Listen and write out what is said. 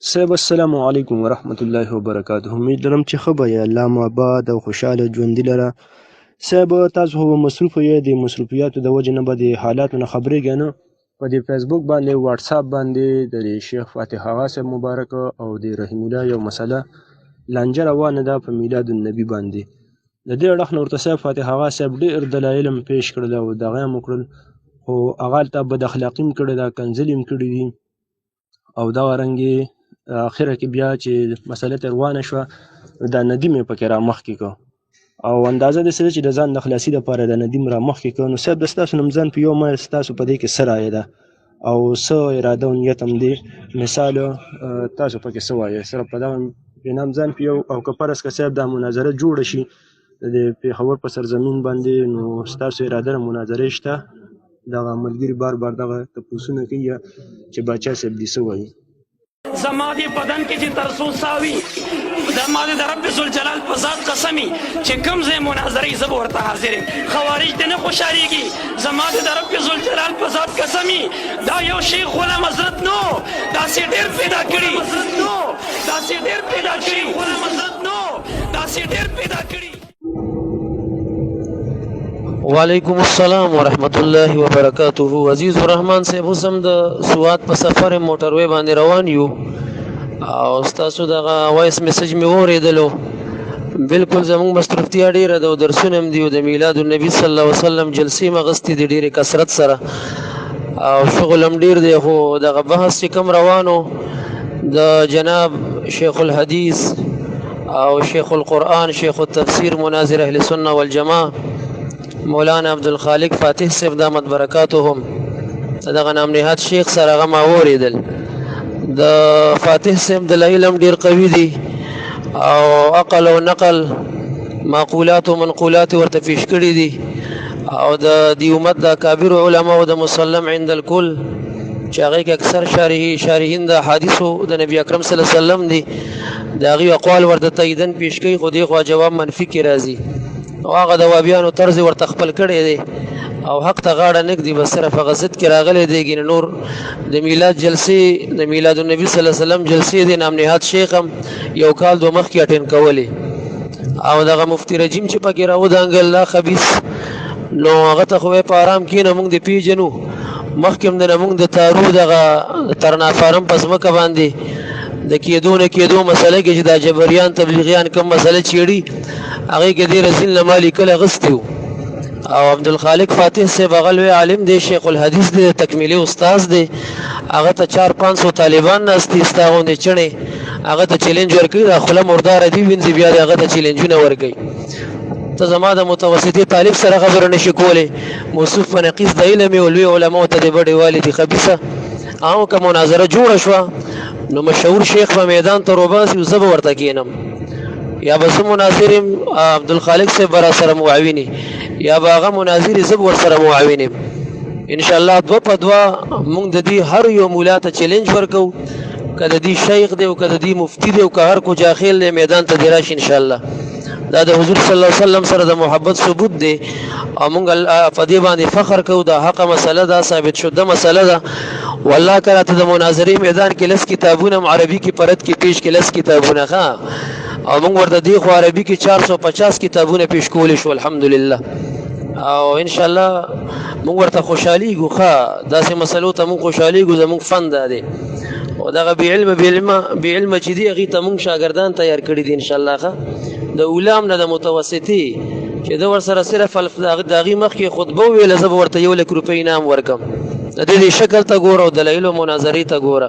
صاحب السلام علیکم ورحمت الله وبرکاته. امید لرم چې ښه به یې، الله مو آباد او خوشحاله ژوندي لره. صاحب تاسو خو به مصروف یې، د مصروفیاتو د وجې نه به د حالاتو نه خبرېږئ نه. په دې فیسبوک باندې واتساپ باندې د دې شیخ فاتح آغا صاحب مبارک او د رحیم الله یو مسله لانجه روانه ده په میلاد النبي باندې. د دې اړخ نه ورته صاحب فاتح آغا صاحب ډېر دلایل هم پیش کړل او دغه هم وکړل، خو هغه هلته بد اخلاقي هم کړې ده، کنځلې هم کړې دي او دغه رنګ یې اخره کې بیا چې مسله ترې روانه شوه دا ندیم یې پکې رامخکې کړ او اندازه داسې ده چې د ځان د خلاصي دپاره د ندیم رامخکې کړ. نو صاحب د ستاسو نه ځان په یو مه ستاسو په دې کې څه رایه ده او څه اراده او نیت هم دی، مثال تاسو پکې څه وایئ؟ صرف په دغه بنا هم ځان په یو او که فرض که صاحب دا مناظره جوړه شي د پېښور په سرزمین باندې، نو ستاسو اراده د مناظرې شته؟ دغه ملګري بار بار دغه تپوسونه کوي چې باچا صاحب دې څه وایي. زما دې بدن کې چې تر څو ساه وي، زما دې د رب ذوالجلال په ذات قسم وي چې کوم ځای مناظره وي زه به ورته حاضر یم. خوارج دې نه خوشحالېږي، زما دې د رب ذوالجلال په ذات قسم وي. دا یو شیخ غلام حضرت نو داسې ډېر پیدا کړي، نو داسې ډېر پیدا کړي، غلام حضرت نو داسې ډېر پیدا کړي. وعلیکم السلام ورحمت الله وبرکاته. عزیز الرحمن صاحب، اوس هم د سوات په سفر موټروي باندې روان یو او تاسو دغه وایس میسج مې واورېدلو. بالکل زموږ مصروفتیا ډیره ده او درسونه هم دي او د میلاد النبي صلی الله علیه وسلم جلسې مغستې دي ډېرې کثرت سره او شغل هم ډیر دی. خو دغه بحث چې کوم روانو د جناب شیخ الحدیث او شیخ القرآن شیخ التفسیر مناظر اهل سنت والجماعه مولانا عبدالخالق فاتح صاحب دامت برکاتهم، دغه نام نهاد شیخ سره هغه ما واورېدل. د فاتح صاحب دلایل هم ډیر قوي دي او عقل او نقل معقولات او منقولات ورته پیش کړي دي او د دی امت د اکابر علماء د مسلم عند الکل چې هغه کې اکثر شارحین د حدیثو د نبی اکرم صلی الله علیه وسلم دي، د هغې اقوال ورته تاییدن پیش کوي، خو دې خوا جواب منفي کې راځي او هغه د وابیانو طرز ورته خپل کړی دی او حق ته غاړه نه ږدي، بس صرف هغه ضد کې راغلی دی. ګینه نور د میلاد جلسې د میلاد النبي صلی الله علیه وسلم جلسې د نام نهاد شیخ هم یو کال دوه مخکې اټین کولې او دغه مفتی رجیم چې پکې راودانګل لا خبیث، نو هغه ته خو په آرام کینه، موږ دې پیژنو. مخکې هم د موږ د تارو دغه ترنا فارم په ځمکه باندې د کېدو نه کېدو مسله کې چې دا جبریان تبلیغیان کوم مسله چیړي هغې کې دې رزین له ما لیکل اخیستي وو. او عبدالخالق فاتح صاحب هغه لوی عالم دی، شیخ الحدیث دی، تکمیلي استاد دی، هغه ته 400-500 طالبان ناست دي ستا غوندې چڼې، هغه ته چیلنج ورکوي، دا خوله مرداره دی وینځي، بیا دې هغه ته چیلنجونه ورکوي. ته زما د متوسطې طالب سره خبره نشي کولی، موصوف په نقیص د علم او لوی علماو ته دې بډې والي دي خبیثه. او که مناظره جوړه شوه نو مشهور شیخ په میدان ته روباسي او زه به ورته کښېنم، یا به زه مناظر یم عبدالخالق صاحب به راسره معاوني، یا به هغه مناظر زه به ورسره معاون یم. ان شاء الله دوه په دوه موږ د دې هر یو مولا ته چیلنج ورکوو، که د دې شیخ دی او که د دې مفتی دی او که هر کو جاخیل دی، میدان ته دې راشي ان شاء الله. دا د حضور صلی الله علیه وسلم سره د محبت ثبوت دی او موږ په دې باندې فخر کوو. دا حق مسله ده، ثابت شده مسله ده. والله کله ته د مناظرې میدان کې لس کتابونه عربي کې پرد کې پیش کې لس کتابونه ښا، او موږ ورته دی خو عربي کې 450 کتابونه پیش کول شو الحمدلله. او ان شاء الله موږ ورته خوشحالي ګو ښا، داسې مسلو ته موږ خوشحالي ګو، زموږ فن دا دی. او دغه بی علم بی علم بی علم چې دی هغې ته موږ شاګردان تیار کړي دي ان شاء الله. ښه د اولام نه د متوسطې چې د ورسره صرف د هغې مخکې خطبه وویله، زه به ورته 1 لک روپۍ انعام ورکم. د دې شکل ته ګوره او دلایلو مناظرې ته ګوره.